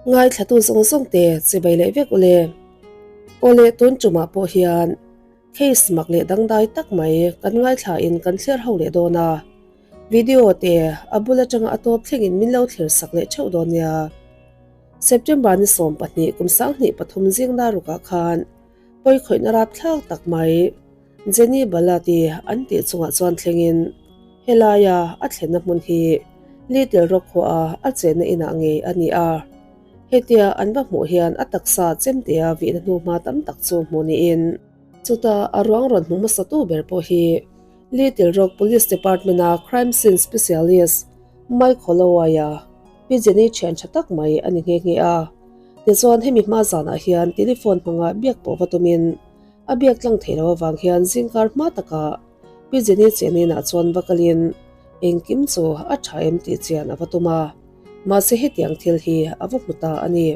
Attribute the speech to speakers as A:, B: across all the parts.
A: Ngaithlatu zawng zawng te chibai leh vek ule. Awle tun tumah pawh hian case mak leh dangdai tak mai kan ngaithla in kan thlir ho leh dawn a. Video te a bul atanga a tawp thlengin min lo thlir sak leh theuh dawn nia. September ni 12 kum 2003 zing darukah khan pawikhawihna rapthlak tak mai Jenny Ballard-i an tih chungah chuan thlengin helaia a thlenna hmun hi Little Rock khuaa a chenna inah ngei a ni a. Hetia an va hmuh hian a taksa chemtea vihna hnuhma tam tak chu hmuh niin, chuta a ruang rawn hmu hmasatu ber pawh hi Little Rock Police Department-a Crime Scene Specialist Mike Holloway-a Pi Jenny thian tha tak mai a ni nghe nghe a. Tichuan hemi hma zanah hian telephone hmanga biak pawh va tumin A biak tlang theih loh avang hian zingkar hma takah Pi Jenny Cheninah chuan va kalin engkim chu a tha em tih chian a va tum a, mahse hetiang thil hi a va hmu ta a ni.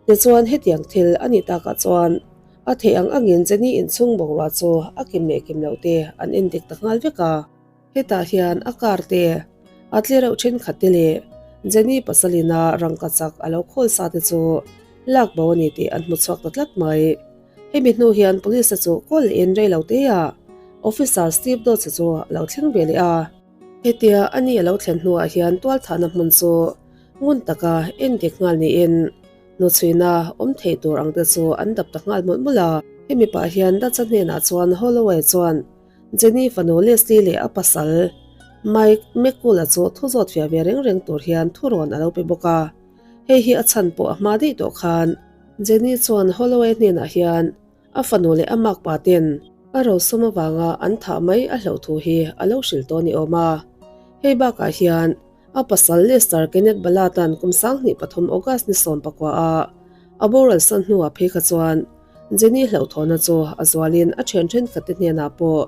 A: Tichuan hetiang thil a nih takah chuan a theih ang angin Jenny inchhung boruah chu a kim leh kim loh te an endik ta nghal vek a. Hetah hian a car te, a tlereuh thenkhat te leh Jenny pasalina rangka chak a lo khawl sa te chu lak bo a ni tih an hmu chhuak ta tlat mai. Hemi hnu hian police te chu call lehin rei lo te ah Officer Steve Dodds chu a lo thleng ve leh a. Hetia a ni a lo thlen hnuah hian tualthahna hmun chu ngun taka endik nghal niin hnuchhuina awm theih tur ang te chu an dap ta nghal mawlh mawlh a. Hemi pah hian Dodds-a hnenah chuan Holloway chuan Jenny fanu Leslie leh a pasal Mike McCool-a chu thu zawt fiah ve reng reng tur hian thurawn a lo pe bawk a. Hei hi a chhan pawh a hma daih tawh khan Jenny chuan Holloway hnenah hian a fanu leh a makpa ten a rosum avanga an thah mai a hlauh thu hi a lo hrilh tawh ni awm a. Hei bakah hian A pasal Lester Kenneth Ballard-a'n kum 23 August ni 14 a a boral san hnuah phei kha chuan Jenny hlauhthawhna chu a zualin a thian thenkhatte hnenah pawh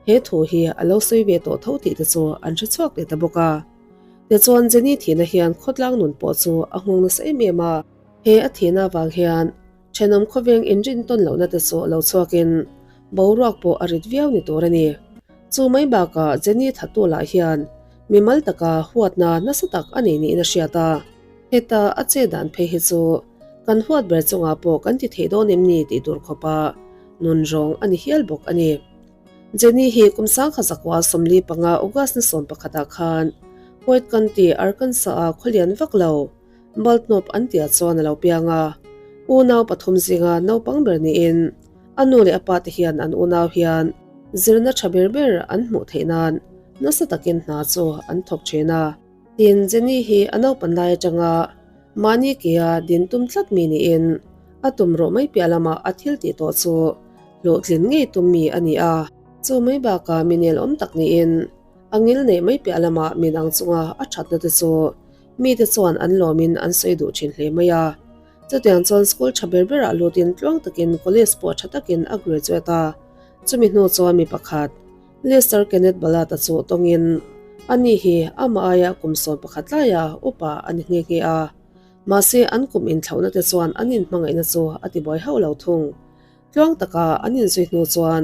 A: he thu hi a lo sawi ve tawh tho tih te chu an hre chhuak leh ta bawk a. Tichuan Jenny thihna hian khawtlang nun pawh chu a nghawng nasa em em a. He a thihna avang hian Thenawm khawveng inrin tawn lohna te chu lo chhuakin boruak pawh a rit viau ni tur a ni. Chu mai bakah Jenny thattu lah hian mimal taka huatna nasa tak a nei niin a hriat a. Heta a che dan phei hi chu kan huat ber chungah pawh kan ti thei dawn em ni tih tur khawpa nun rawng a ni hial bawk a ni. Jenny hi kum 1945 August ni 11 ah khan Hoyt County, Arkansas-a khawlian vak lo, Baltnawp an tia chuan a lo piang a, unau pathum zinga naupang ber niin a nu leh a pa te hian an unau hian zirna tha ber ber an hmuh theih nan nasa takin hna chu an thawk thin a. Tin, Jenny hi a naupan lai atanga mahni kea din tum tlat mi niin a tum rawh mai piah lamah a thil tih tawh chu hlawhtlin ngei tum mi a ni a. Chu mai bakah mi nelawm tak niin a ngil neih mai piah lamah mi dang chunga a thatna te chu Mite chuan an lawmin an sawi duh thin hle mai a. Chutiang chuan school tha ber berah lutin tluang takin college pawh tha takin a graduate a. Chumi hnu chuan mi pakhat, Lester Kenneth Ballard-a chu tawngin ani hi amah aia kum 11 laia upa a ni nghe nghe a. Mahse an kum inthlauhna te chuan an inhmangaihna chu a tibuai hauh lo thung. Tluang taka an inzui hnu chuan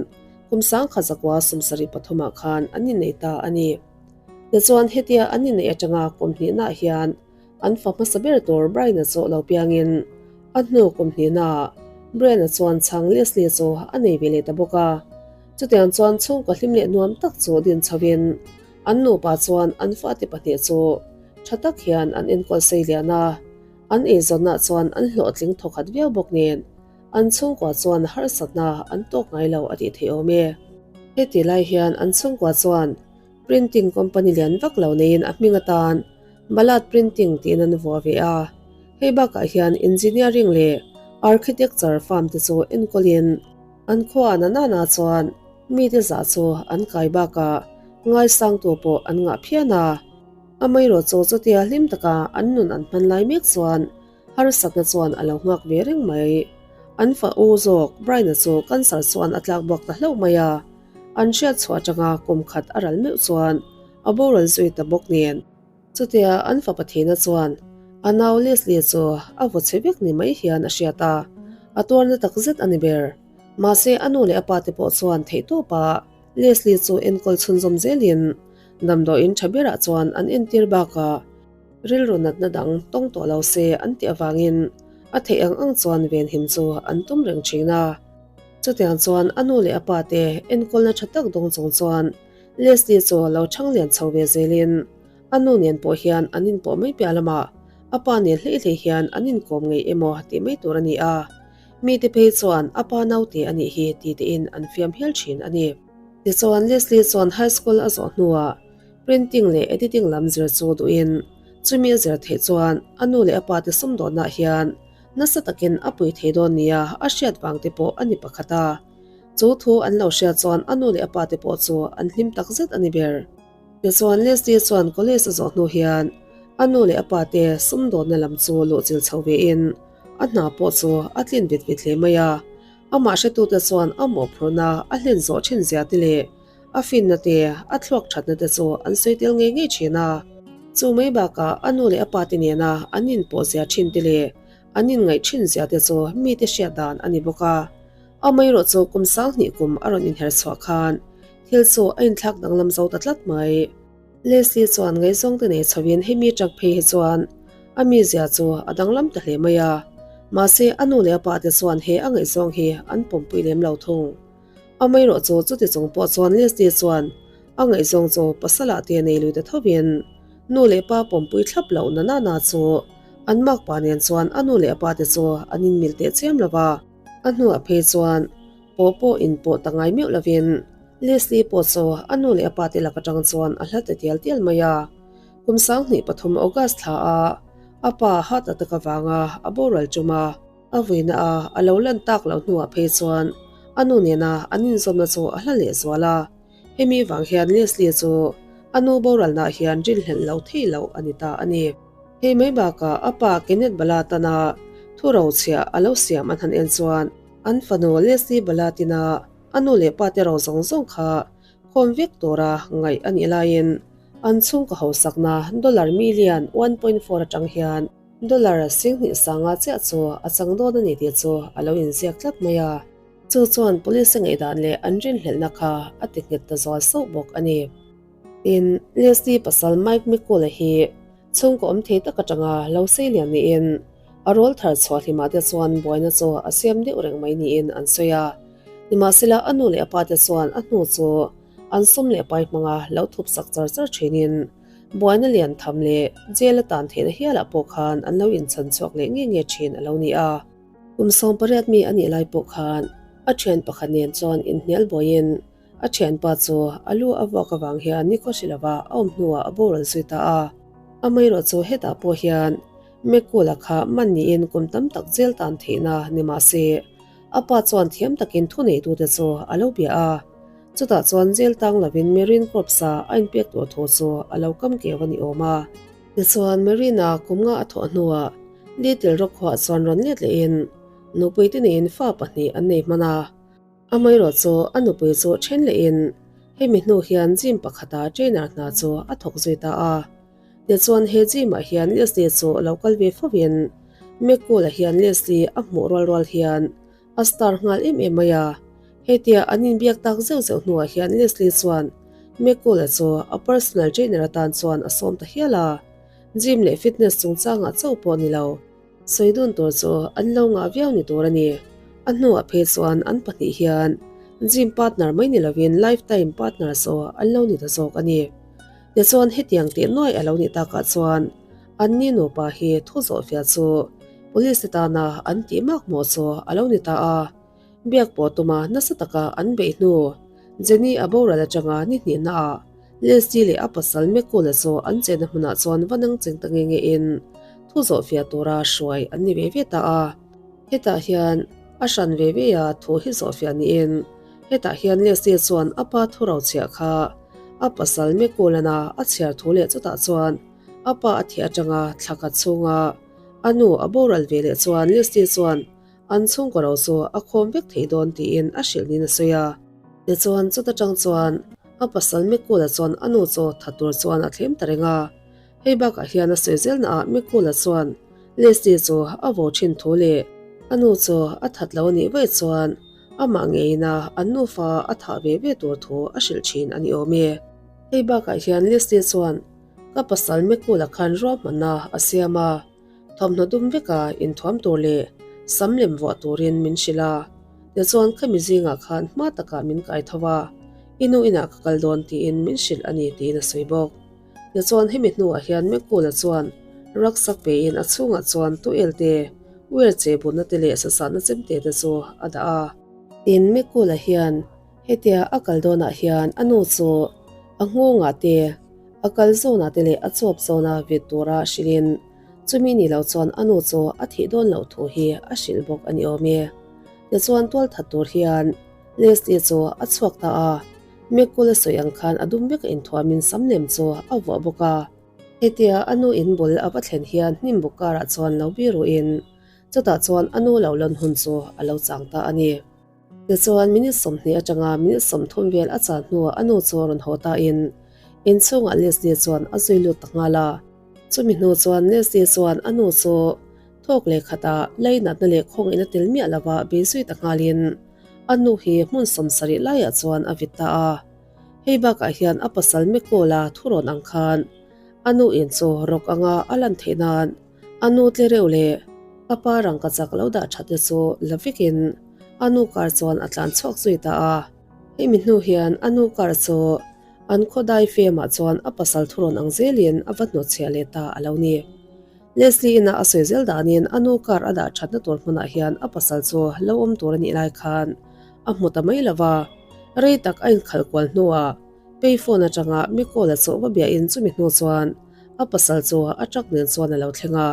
A: kum 1973 ah khan an innei ta a ni. Tichuan hetia an inneih atanga kum hnihnaah hian an fa hmasa ber tur Brian-a chu lo piangin a hnu kum hnihnaah Brian-a chuan chhang Leslie chu a nei ve leh ta bawk a. Chutiang chuan chhungkaw hlim leh nuam tak chu din chhoin an nupa chuan an fate pahnih chu tha tak hian an enkawl sei lian a, an eizawnnaah chuan an hlawhtling thawkhat viau bawk nen. An chhungkua chuan harsatna an tawk ngai lo a tih theih awm e. Heti lai hian an chhungkua chuan printing company lian vak lo neiin a hming atan Ballard Printing tiin an vuah ve a. Hei bakah hian engineering leh architecture firm te chu enkawlin an khua na nana chuan mite zah chu an kai bakah ngaisangtu pawh an ngah phian a. Amaherawhchu chu chutia hlim taka an nun an hman lai mek chuan Harsatna chuan a lo nghak ve reng mai. An fa u zawk Brian-a chu cancer chuan a tlak buak ta hlauh mai a. An hriat chhuah atanga kum khat a ral meuh chuan a boral zui ta bawk nen. Chutia an fapa thihna chuan a nau Leslie chu a vaw chhe vek ni mai hian a hriat a, a tuarna tak zet a ni ber. Mahse a nu leh a pa te pawh chuan theihtawpa Leslie chu enkawl chhunzawm zelin damdawiin tha berah chuan an entir bakah. Rilru natna dang tawng tawh lo se an tih avangin a theih ang ang chuan venhim chu an tum reng thin a. Chutiang chuan a nu leh a pa te enkawlna tha tak dawng chung chuan Leslie chu lo chhang lian chho ve zelin a nu nen pawh hian an inpawh mai piah lamah a pa nen hlei hlei hian an inkawm ngei emaw tih mai tur a ni a. Mite phei chuan a pa naute a nih hi ti tein an fiam hial thin a ni. Tichuan Leslie chuan high school a zawh hnuah Printing leh editing lam zir chu duhin chumi a zir theih chuan a nu leh a pa te sumdawnah hian nasa takin a pui thei dawn nia a hriat vang te pawh a ni pakhat a. Chu thu an lo hriat chuan a nu leh a pa te pawh chu an hlim tak zet a ni ber. Tichuan Leslie chuan college a zawh hnu hian a nu leh a pa te sumdawnna lam chu luhchilh chho vein a hna pawh chu a tlin vit vit hle mai a. Amah hretute chuan a mawhphurhna a hlen zawh thin zia te leh A finna te, a thluak thatna te chu an sawi tel ngei ngei thin a. Chu mai bakah a nu leh a pa te nena an inpawh zia thin te leh an inngaih thin zia te chu mite hriat dan a ni bawk a. Amaherawh chu kum 2000 kum a rawn inher chhuah khan thil chu a inthlak danglam zo ta tlat mai. Leslie chuan ngaihzawng te nei chhoin hemi truck phei hi chuan a mizia chu a danglam ta hle mai a. Mahse a nu leh a pa te chuan he a ngaihzawng hi an pawmpui lem lo thung. Amaherawh chu chuti chung pawh chuan Leslie chuan a ngaihzawng chu pasal ah te nei lui ta thovin nu leh pa pawmpui thlap loh na na na chu an makpa nen chuan a nu leh a pa te chu an inmil teh chiam lo va. A hnuah phei chuan pawh pawh inpawh ta ngai meuh lovin Leslie pawh chu a nu leh a pa te lak atang chuan a hla ta tial tial mai a. Kum 2003 August thla a a pa heart attack avanga a boral tum a. A vuina a a lo lan tak loh hnuah phei chuan a nu nena an inzawmna chu a hla leh zual a. Hemi vang hian Leslie chu a nu boralnaah hian rinhlelh lo thei loh a ni ta a ni. Hei mai bakah a pa Kenneth Balatana thu rochhiah a lo siam an han en chuan an fanu Leslie Balatina a nu leh pa te ro zawng zawng kha khawm vek tura ngaih a nih laiin an chhungkaw hausakna dollar million 1.4 atang hian Dollar 2000 sanga chiah chu a chang dawn a ni tih chu a lo inziak tlat mai a. Chu chuan police a ngaihdan leh an rinhlelhna kha a ti nghet ta zual sauh bawk a ni. Tin, Leslie pasal Mike McCool-a hi chhungkaw awm thei tak atanga lo sei lian niin a rawl thar chhuah hlimah te chuan buaina chu a siam deuh reng mai niin an sawi a. Nimahsela a nu leh a pa te chuan a hnu chu an sum leh pai hmanga lo thup sak char char thinin Buaina lian tham leh jail a tan theihna hialah pawh khan an lo inchan chhuak leh nge nge thin a lo ni a. Kum 18 mi a nih lai pawh khan a thian pakhat nen chuan inhnial buaiin a thianpa chu a lu a vuak avang hian nikhaw hri lova a awm hnuah a boral zui ta a. Amaherawh chu hetah pawh hian Mekula kha man niin kum tam tak jail tan theihna ni mah se a pa chuan thiam takin thuneitute chu a lo bia a. Chutah chuan jail tang lovin Marine Corps-a a inpek tur thu chu a lo kam keu a ni awm a. Tichuan Marine-a kum nga a thawh hnuah Little Rock khuaah chuan rawn let lehin nupui te neiin fa pahnih an nei hman a. Amaherawh chu a nupui chu then lehin hemi hnu hian gym pakhata trainer hna chu a thawk zui ta a. Tichuan he gym-ah hian Leslie chu a lo kal ve fovin McCool-a hian Leslie a hmuh rual rual hian A star nghal em em mai a. Hetia an inbiak tak zeuh zeuh hnuah hian Leslie chuan McCool-a chu a personal trainer atan chuan a sawm ta hial a. Gym leh fitness chungchangah chauh pawh ni lo, sawi dun tur chu an lo ngah viau ni tur a ni. A hnuah phei chuan an pahnih hian gym partner mai ni lovin lifetime partner chu an lo ni ta zawk a ni. Tichuan hetiang teh nuai a lo nih takah chuan Anni nupa hi thu zawhfiah chu police te tana an tih mak mawh chu a lo ni ta a. Biak pawh tuma nasa taka an beih hnu Jenny a boral atanga ni hnihna ah Leslie leh a pasal Mekula chu an chenna hmunah chuan va nang cheng ta nge nge in thu zawhfiah tura hruai an ni ve ve ta a. Hetah hian a hran ve ve a thu hi zawhfiah niin hetah hian Leslie chuan a pa thu rochhiah kha a pasal Mekula'n a a chhiar thu leh chutah chuan A pa a thih atanga thla khat chhunga a nu a boral ve leh chuan Leslie chuan an chhungkaw ro chu a khawm vek thei dawn tiin a hrilh niin a sawi a. Tichuan chuta tang chuan a pasal Mikula chuan a nu chu tha tur chuan a thlem ta reng a. Hei bakah hian a sawi zelnaah Mikula chuan Leslie chu a vo thin thu leh a nu chu a that lo a nih vaih chuan amah ngeina an nufa a thah ve ve tur thu a hrilh thin a ni awm e. Hei bakah hian Leslie chuan. Ka pasal Mekula khan ruahmanna a siam a, thawmhnaw dum veka inthuam tur leh sam lem vuah turin min hrilh a. Tichuan khami zingah khan hma takah min kai tho a, i nu inah ka kal dawn tiin min hrilh a ni tiin a sawi bawk. Tichuan hemi hnuah hian Mekula chuan rucksack pein a chhungah chuan tuel te, uer che bunna te leh sasahna chemte te chu a dah a. Tin, Mekula hian Hetia a kal dawnah hian a nu chu a nghawngah te, a kal zawnah te leh a chawp zawna vit tura hrilhin chumi ni lo chuan a nu chu a thih dawn loh thu hi a hrilh bawk a ni awm e. Tichuan tualthat tur hian Leslie chu a chhuak ta a, Mekul a sawi ang khan a dum vek a inthuamin sam lem chu a vuah bawk a. Hetia a nu in bul a va thlen hian hnim buk karah chuan lo biruin chutah chuan a nu lo lawn hun chu a lo chang ta a ni. Tichuan minute 20 atanga minute 30 vel a chan hnuah a nu chu a rawn haw tain inchhungah Leslie chuan a zui lut ta nghal a. Chumi hnu chuan Leslie chuan a nu chu thawk leh khatah leinatna leh khawngin a tel miah lova bei zui ta nghalin a nu hi hmun 70 laiah chuan a vit ta a. Hei bakah hian a pasal Mekawla thurawn ang khan a nu in chu rawk anga a lan theih nan A nu tle reuh leh a pa rangka chak lo dah that te chu la vekin a nu car chuan a tlan chhuak zui ta a. Hemi hnu hian a nu car chu an khaw dai fem ah chuan a pasal thurawn ang zelin a va hnawtchhiah leh ta a lo ni. Leslie ina a sawi zel danin a nu car a dah thatna tur hmunah hian a pasal chu lo awm tur a nih lai khan a hmu ta mai lo va, rei tak a inkhalh kual hnuah payphone atanga Mikawl-a chu va biahin chumi hnu chuan A pasal chu a truck nen chuan a lo thleng a,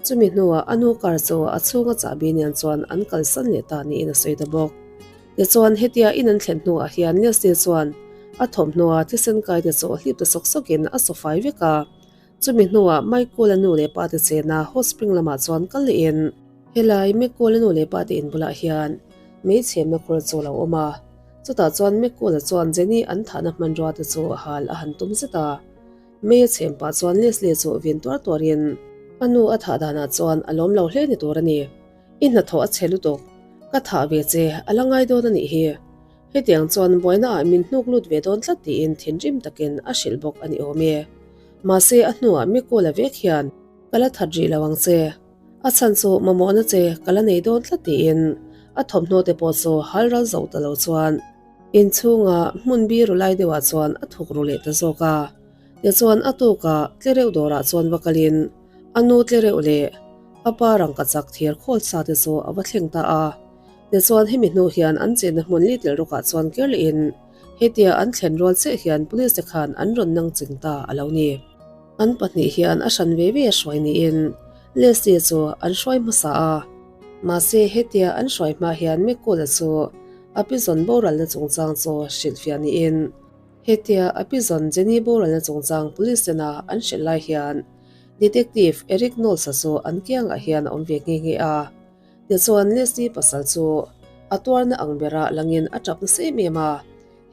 A: chumi hnuah a nu car chu a chhunga chahbi nen chuan an kalsan leh ta niin a sawi ta bawk. Tichuan hetia in an thlen hnuah hian Leslie chuan a thawmhnaw thisen kai te chu hlip ta sawk sawkin a saw fai vek a, chumi hnuah Michael-a nu leh pa te chena hot spring lamah chuan kal lehin helai Michael-a nu leh pa te in bulah hian meichhemna khur chu a lo awm a, chutah chuan Michael-a chuan Jenny an thahna hmanrua te chu hal a han tum zet a. Mei a chhem pah chuan Leslie chu vin tuar tuarin a nu a thah danah chuan a lawm lo hle ni tur a ni. I hnathawh a chhe lutuk. Ka thah ve che a la ngai dawn a nih hi. Hetiang chuan buaina ah min hnuk lut ve dawn tlat tiin thinrim takin a hrilh bawk a ni awm e. Mahse a hnuah Mikawl-a vek hian ka la that rih lo ang che. A chhan chu mamawhna che ka la nei dawn tlat tiin a thawmhnaw te pawh chu hal ral zo ta lo chuan Inchhunga hmun biru lai deuhah chuan a thuk ru leh ta zawk a. Tichuan a tukah tlereuh dawrah chuan va kalin a nu tlereuh leh a pa rangka chak thir khawl sa te chu a va thleng ta a. Tichuan hemi hnu hian an chenna hmun Little Rock-ah chuan kir lehin hetia an thlen rual chiah hian police te khan an rawn nang ching ta a lo ni. An pahnih hian a hran ve ve a hruai niin Leslie chu an hruai hmasa a. Mahse hetia an hruai hma hian Mekula chu a pi zawn boralna chungchang chu hrilhfiah niin hetia a pi zawn Jenny boralna chungchang police tena an hrilh lai hian Detective Eric Knowles-a chu an kiangah hian a awm ve nghe nghe a. Tichuan Leslie pasal chu a tuarna ang bera langin a tap nasa em em a.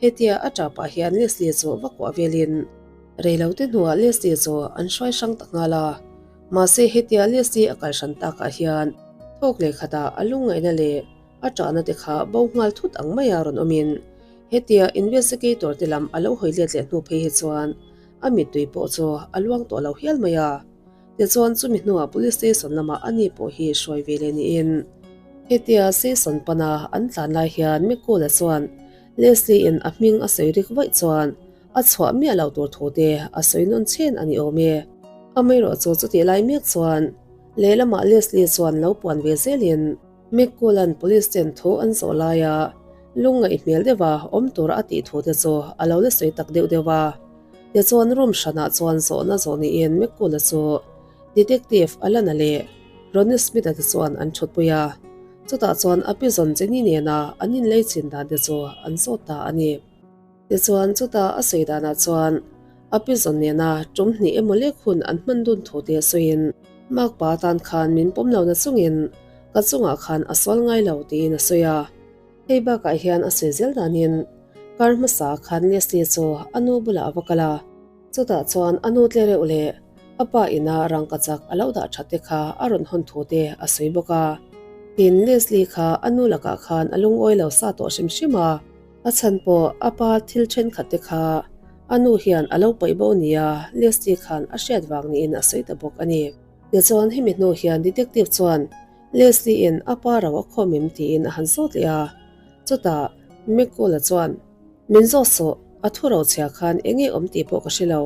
A: Hetia a tapah hian Leslie chu va kuah velin reilote hnuah Leslie chu an hruai hrang ta nghal a. Mahse hetia Leslie a kal hran takah hian thawk leh khatah a lungngaihna leh a ṭahna te kha bo nghal thut ang maia rawn awmin hetia investigator te lam a lo hawi let leh hnu phei hi chuan a mittui pawh chu a luang tawh lo hial mai a. Tichuan chumi hnuah police station lamah a ni pawh hi hruai ve leh niin hetia station pana an tlan lai hian Mekula chuan Leslie in a hming a sawi rik vaih chuan a chhuah miah lo tur thu te a sawi nawn chen a ni awm e. Amaherawh chu chutih lai mek chuan lehlamah Leslie chuan lo puan ve zelin Mekula'n police ten thu an zawh laia lungngaih hmel deuha awm tura a tih thu te chu a lo la sawi tak deuh deuh a. Tichuan room hranah chuan zawhna zawh niin Mekula chu Detective Alana leh Ronnie Smith-a te chuan an thutpui a. Chutah chuan a pi zawn Jenny nena an inlei chin dan te chu an zawt ta a ni. Tichuan chutah a sawi danah chuan a pi zawn nena tum hnih emaw lek hun an hman dun thu te sawiin Makpa tan khan min pawm lo na chungin ka chungah khan a sual ngai lo tiin a sawi a. Hei bakah hian a sawi zel danin kar hmasa khan Leslie chu a nu bulah a va kal a. Chutah chuan a nu tle reuh leh a pa ina rangka chak a lo dah that te kha a rawn hawn thu te a sawi bawk a. Tin, Leslie kha a nu lakah khan a lungawi lo sa tawh hrim hrim a, a chhan pawh a pa thil thenkhat te kha A nu hian a lo paih bo nia Leslie khan a hriat vang niin a sawi ta bawk a ni. Tichuan hemi hnu hian detective chuan Leslie in a pa ro a khawm em tiin a han zawt leh a. Chutah McCall-a chuan, Min zawt suh, a thu ro chhia khan enge awm tih pawh ka hre lo.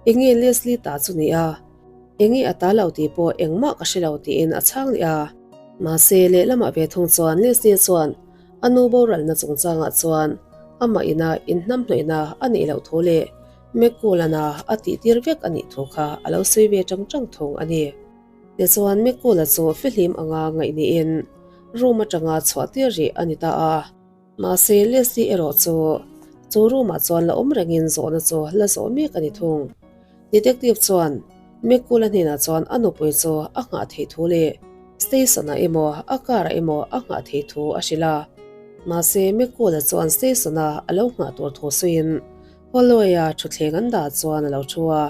A: Enge Leslie ta chu ni a? Enge a ta lo tih pawh engmah ka hre lo tiin a chhang leh a. Mahse lehlamah ve thung chuan Leslie chuan a nu boralna chungchangah chuan amah ina inhnamhnawihna a nih loh thu leh McCool-ana a tihtir vek a nih thu kha a lo sawi ve tang tang thung a ni. Tichuan McCool-a chu fihlim anga ngaih niin room atanga chhuah tir rih a ni ta a. Mahse Leslie erawh chu chu room-ah chuan la awm rengin zawhna chu la zawh mek a ni thung. Detective chuan McCool-a hnenah chuan a nupui chu a nghah theih thu leh station-ah emaw a car-ah emaw a nghah theih thu a hrilh a. Mahse McCool-a chuan station-a a lo nghah tur thu sawiin Holloway-a thutthleng an dah chuan a lo thu a.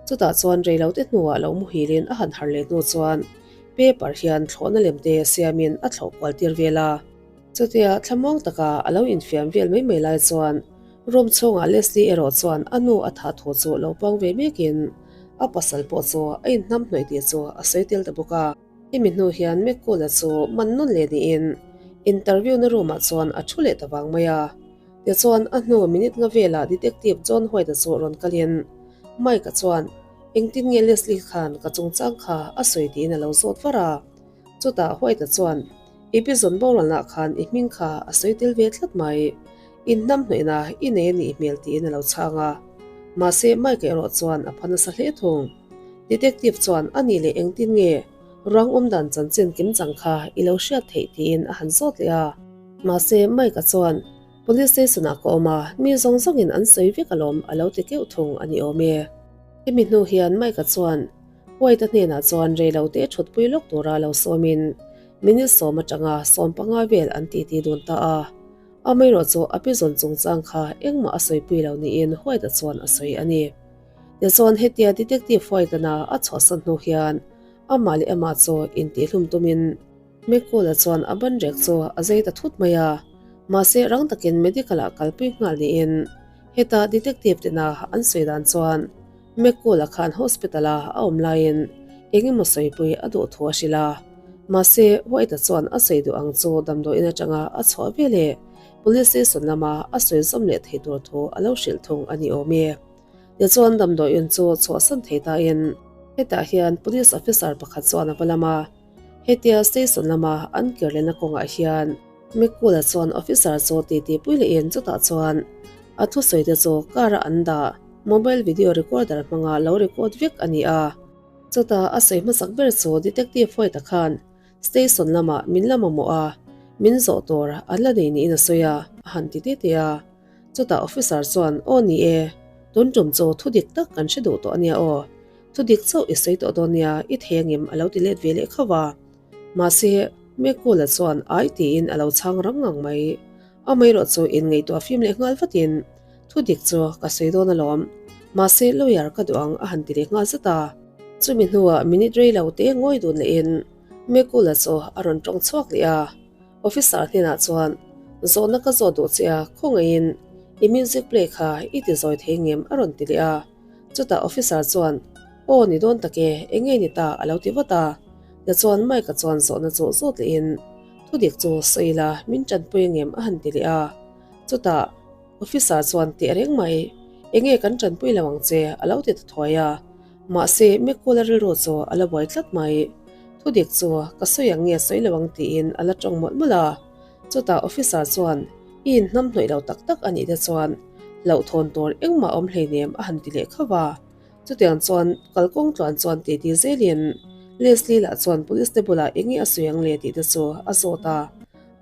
A: Chutah chuan reilote hnuah lo muhilin a han harh leh hnu chuan paper hian thlawhna lemte siamin a thlawh kual tir vel a. Chutia thlamuang taka a lo infiam vel mai mai lai chuan room chhungah Leslie erawh chuan a nu a thah thu chu lo pawng ve mekin a pasal pawh chu a inhnam hnawih tih chu a sawi tel ta bawk a. Hemi hnu hian McCool-a chu man nawn leh niin interview na room ah chuan a thu leh ta vang mai a. Tichuan a hnu minute nga velah Detective John White-a chu rawn kalin Mike-a chuan engtin nge Leslie khan ka chungchang kha a sawi tiin a lo zawt var a. Chutah White-a chuan I pi zawn boralna khan i hming kha a sawi tel ve tlat mai. In hnam hnawihna i nei a nih hmel tiin a lo chhang a. Mahse Mike erawh chuan a pha nasa hle thung. Detective chuan a nih leh engtin nge ruang awm dan chanchin kim chang kha i lo hriat theih tiin a han zawt leh a. Mahse Mike-a chuan Police station ah ka awm a, mi zawng zawngin an sawi vek alawm a lo ti keuh thung a ni awm e. Hemi hnu hian Mike-a chuan White-a hnenah chuan reilote thutpui lawk tura lo sawmin minute sawm atanga 15 vel an titi dun ta a. Amaherawh chu a pi zawn chungchang kha engmah a sawipui lo niin White-a chuan a sawi a ni. Tichuan hetia Detective White-ana a chhuahsan hnu hian amah leh amah chu intihhlum tumin McCall-a chuan a ban rek chu a zai ta thut mai a, mahse rang takin medical-ah kalpui nghal niin heta detective tena an sawi dan chuan McCall-a khan hospital-a a awm laiin eng emaw sawipui a duh thu a hrilh a, mahse White-a chuan a sawi duh ang chu damdawiin atanga a chhuah veleh police station lama a sawi zawm leh thei tur thu a lo hrilh thung a ni awm e. Tichuan damdawiin chu chhuahsan thei tain hetah hian police officer pakhat chuan a va lam a. Hetia station lama an kir lehna kawngah hian McCool-a chuan officer chu titi pui lehin chutah chuan a thusawi te chu car a an dah mobile video recorder hmanga lo record vek a ni a. Chutah a sawi hmasak ber chu Detective White-a khan station lamah min la mamawh a, min zawh tur an la nei niin a sawi a, a han ti tete a. Chutah officer chuan, Aw ni e, tun tum chu thu dik tak kan hre duh tawh a nia aw. Thu dik chauh i sawi tawh dawn nia, i thei angem a lo ti let ve leh khauh a. Mahse, Mekula chuan ai tiin a lo chhang rang ngang mai. Amaherawh chu inngaihtuah fim leh nghal vatin, Thu dik chu ka sawi dawn alawm. Mahse, lawyer ka duh ang a han ti leh nghal zat a. Chumi hnuah minute rei lo te ngawi dun lehin Mekula chu a rawn tawng chhuak leh a. Officer hnenah chuan, Zawhna ka zawt duh che a, khawngaihin i music play kha i ti zawi thei ngem a rawn ti leh a. Chutah officer chuan, Aw ni dawn tak e, eng nge ni ta? a lo ti vat a. Tichuan Mike-a chuan zawhna chu zawt lehin, Thudik chu sawi ila, min tanpui angem? a han ti leh a. Chutah officer chuan, Teh reng mai, eng nge kan tanpui lo ang che? a lo ti ta thuai a. Mahse, Mekula rilru chu a la buai tlat mai. Thudik chu ka sawi ang nge sawi lo ang tiin a la tawng mawlh mawlh a. Chutah officer chuan, I inhnam hnawih lo tak tak a nih te chuan hlauhthawn tur engmah awm hleinem a han ti leh khauh a. Chutiang chuan kalkawng tluan chuan ti ti zelin Leslie lah chuan police te bulah eng nge a sawi ang le tih te chu a zawt a.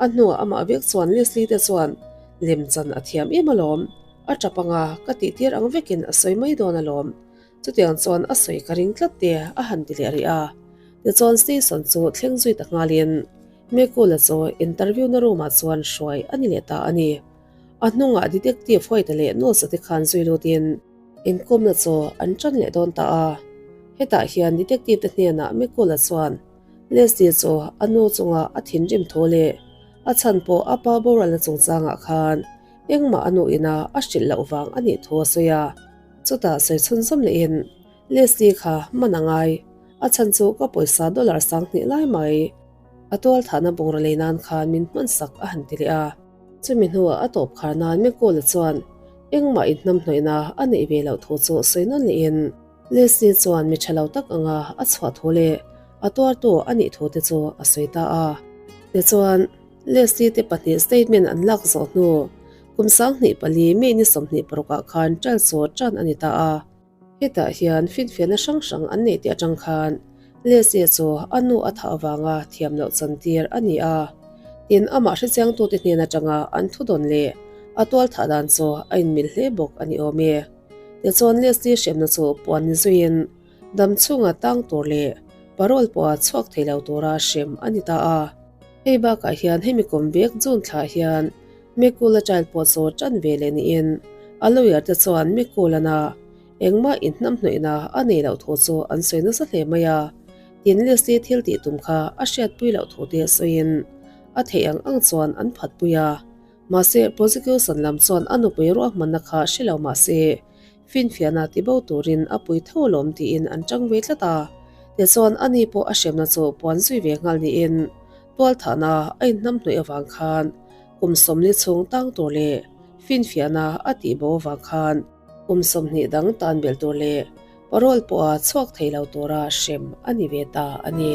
A: A hnuah amah vek chuan Leslie te chuan lemchan a thiam em alawm, a tap anga ka tihtir ang vekin a sawi mai dawn alawm. Chutiang chuan a sawi ka ring tlat te a han ti leh rih a. Tichuan station chu thleng zui ta nghalin Mekula chu interview na room ah chuan hruai a ni leh ta a ni. A hnungah detective White-a leh Nose-a te khan zui lutin inkawmna chu an tan leh dawn ta a. Hetah hian detective te hnenah Mekula chuan Leslie chu a nu chunga a thinrim thu leh a chhan pawh a pa boralna chungchangah khan. engmah a nu ina a hrilh loh vang a nih thu a sawi a. Chutah sawi chhunzawm lehin Leslie kha man a ngai, a chhan chu ka pawisa dollar 2000 lai mai a tual thahna bungraw lei nan khan min hman sak a han ti leh a. Chumi hnuah a tawp khar nan Mekula chuan engmah inhnamhnawihna a neih ve loh thu chu sawi nawn lehin Leslie chuan mi tha lo tak anga a chhuah thu leh a tuartu a nih thu te chu a sawi ta a. Tichuan, Leslie te pahnih statement an lak zawh hnu kum 24 May ni 26 ah khan trial chu tan a ni ta a. Hetah hian finfiahna hrang hrang an neih te atang khan Leslie chu a nu a thah avanga thiam loh chantir a ni a. Tin, amah hrechiangtute hnen atanga an thudawn leh a tual thah dan chu a inmil hle bawk a ni awm e. Tichuan Leslie hremna chu puan ni zuiin dam chhunga tang tur leh parole pawha chhuak thei lo tura hrem a ni ta a. Hei bakah hian hemi kum vek June thlah hian Mekula child pawh chu tan ve leh niin a lawyer te chuan Mekulana engmah inhnamhnawihna a nei loh thu chu an sawi nasa hle mai a. Tin Leslie thil tih tum kha a hriatpui loh thu te sawiin a theih ang ang chuan an phatpui a. Mahse prosecution lam chuan a nupui ruahmanna kha hre lo mahse finfiahna ti bo turin a pui tho alawm tiin an tang ve tlat a. Tichuan ani pawh a hremna chu puan zui ve nghal niin tualthahna a inhnamhnawih avang khan kum 40 chhung tang tur leh finfiahna a tih bo avang khan kum 20 dang tan belh tur leh parole pawha chhuak thei lo tura hrem a ni ve ta a ni.